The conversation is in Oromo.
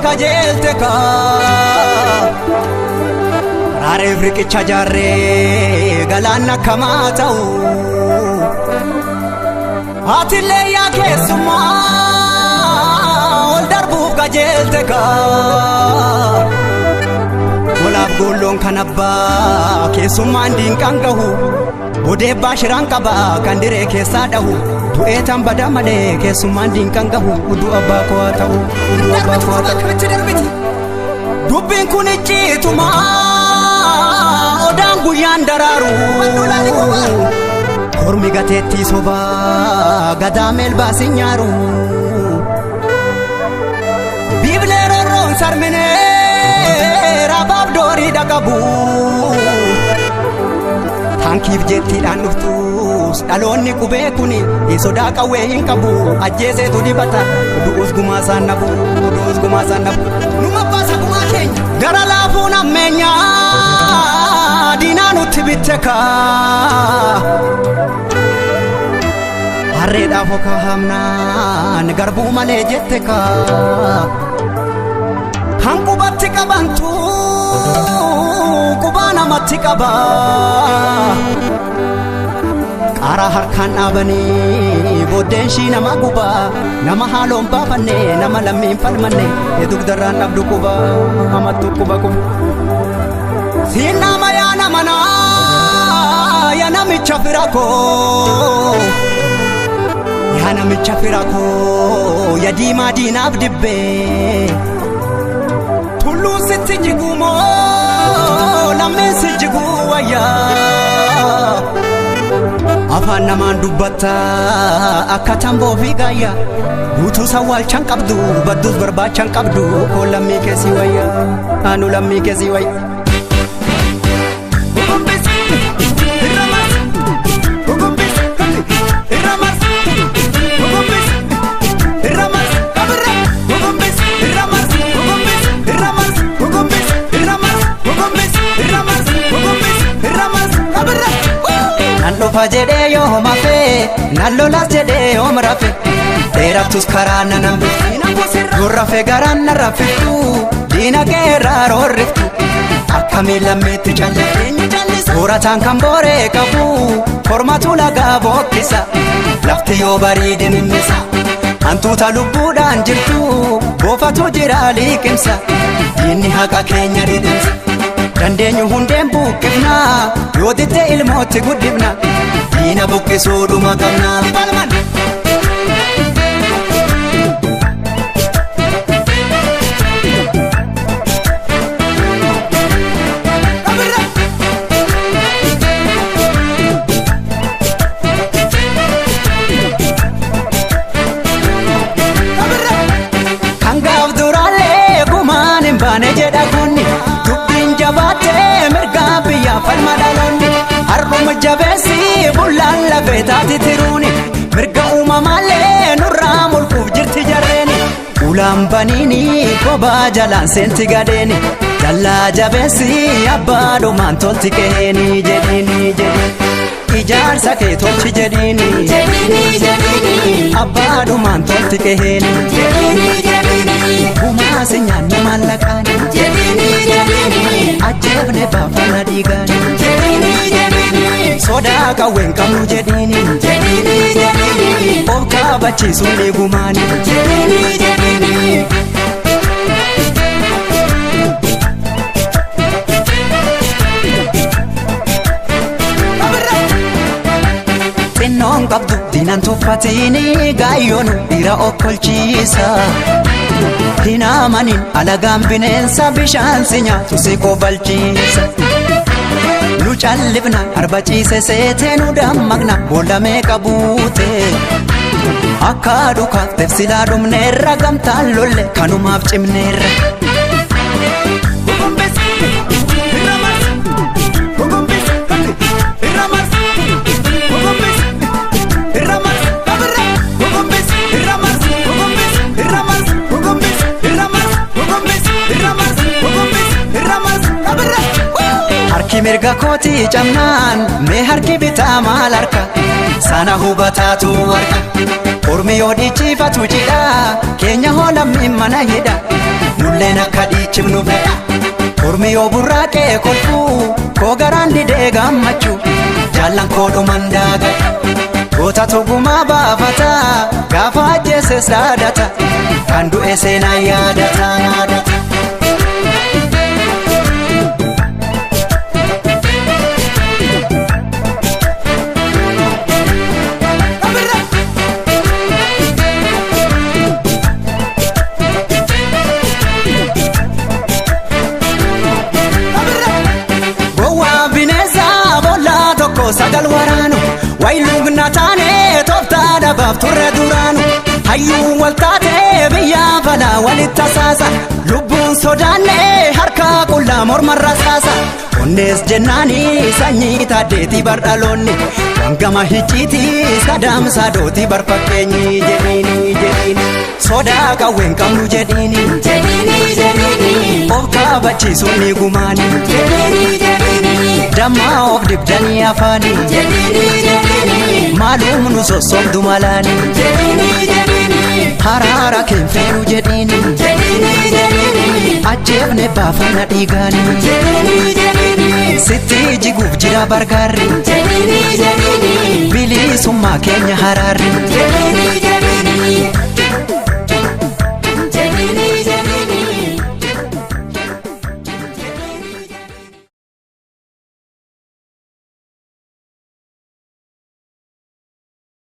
Kajeelte kaa Raareef riqicha jaarree galaanna akkamaa ta'u Atillee yaa keessummaa ol darbuuf kajeelte kaa Golaaf goolloon kan abbaa keessummaan diinqaan gahu Bodeebbaa shiraan qaba kan diree keessaa dhahu Du'ee tan bada malee keessummaan diinqaan gahu Udduu abbaa koo haa ta'u udduu abbaa koo haa ta'u. Dubbiin kun icciituma odaan guyyaan daraaru. Kormi gateettii sobaa gadaa meelbaa si nyaaru. Biiblee rorroon sarminee raabaaf doorii dhaqabu. Taankiif jettiidhaan dhuftus dhaloonni qubee kuni sodaa qawwee hin qabu ajjeeseetu dibata du'us gumaa isaan nabu du'us gumaa isaan nabu. Numa baasa gumaa keenya gara laafuun ammeenyaa diinaa nutti bitte kaa. Harreedhaaf okaa hamnaan garbuu malee jette kaa. Kan qubatti qabantu qubaa namatti qaba. Qaaraa harkaan dhaabanii booddeen ishii nama guba. Nama haaloon baafanne nama lammiin falmanne dugdarraan dhabdu quba hamattu quba quba. Siin nama yaa nama naa yaa namicha fira koo. Yaa namicha fira koo yaa diimaa diinaaf dibbee. Tulluun sitti jiguu moo lammiin si jiguu wayyaa. Afaan namaan dubbatta akka tamboo fi gaayyaa. Guutuu sawwaalchan qabdu badduus barbaachan qabdu koo lammii keessi wayyaa. Anu lammii keessi wayyaa. Nan dhufa jedhee yoo mafe, nan lolas jedhee yoom rafe, dheerattus karaa nan hambiftu, yoo rafe garaan na raffiftu, diina keerraa roorriftu, akkamiin lammiitti calliftu, soorataan kan booree qabu, kormatu lagaa bookkisa, lafti yoo bariide mimmisa, hantuuta lubbuudhaan jirtu, boofatu jira liqimsa, diinni haqa keenya dhidhimsa. Dandeenyu hundeen buqqifna yoo didde ilmootti guddifna diina buqqisuudhuma qabna. Kan gaaf duraallee gumaan hin baane jedha kunni dubbiin jabaattee mirgaa biyyaa falma dhaloonni har'uma jabeessi bullaan lafee taati tiruuni mirga uumamaallee nurraa mulquuf jirti jarreeni ulaan baniini kophaa jalaan seenti gadeeni dallaa jabeessi abbaa dhumaan tolti qeeni jedhiini jedhiini ijaarsa kee tolchi jedhiini abbaa dhumaan tolti qeeni gumaa si nyaanne maallaqaani ajjeefne baafana dhiigaani sodaa qawween qabnu jedhiini of kaabachiisuun dhiigumaani. Xinnoon qabdu diinan tuffatini gaayyoonu dhiira okkolchiisa. Hin amanin alagaan bineensa bishaan si nyaatu si kobalchiisa. Nu callifna arba ciise seetee nu dammaqna boolla meeqa buute. Akka dhukaaf silaa dhumneerra gamtaan lolle kanumaaf cimneerra. Harki mirga kootii cabnaan mee harki bitaa maal harka sana hubataatu harka Ormi yoo dhiichifatu jidha keenya hoo lammiin mana hidha nu Nulleen akka dhiichifnu fedha. Ormi yoo burraaqee kolfuu koo garaan didee gammachuu jaallan koo dhuman daagadha. Goota togumaa baafata gaafa ajjeeses dhaadata kan du'e seenaa yaadata. Gowwaa bineensa boollaa tokko sagal waraanu wayiluugna taane tooftaa dhabaaf turre duraanu hayyuu wal taate biyya falaa walitti tasaasa lubbuun sodaanne harka qullaa mormarra saasa onnees jennaani sanyii taaddeetii bardhaloonni wangama hicciitii sadaamsaa dootii barfakkeenyi jedhiini jedhiini sodaa qawween qabnu jedhiini Jedhini jedhini of kabachiisuun ni gumaani jedhini jedhini dammaa of dibdanii afaanii jedhini jedhini maalum nu sossobdu malaani jedhini jedhini haraara keenfeeru jedhiini jedhini jedhini ajjeefne baafanna dhiigaani jedhini jedhini sitti jiguuf jira bargaarri jedhini jedhini bilisummaa keenya haraarri jedhini.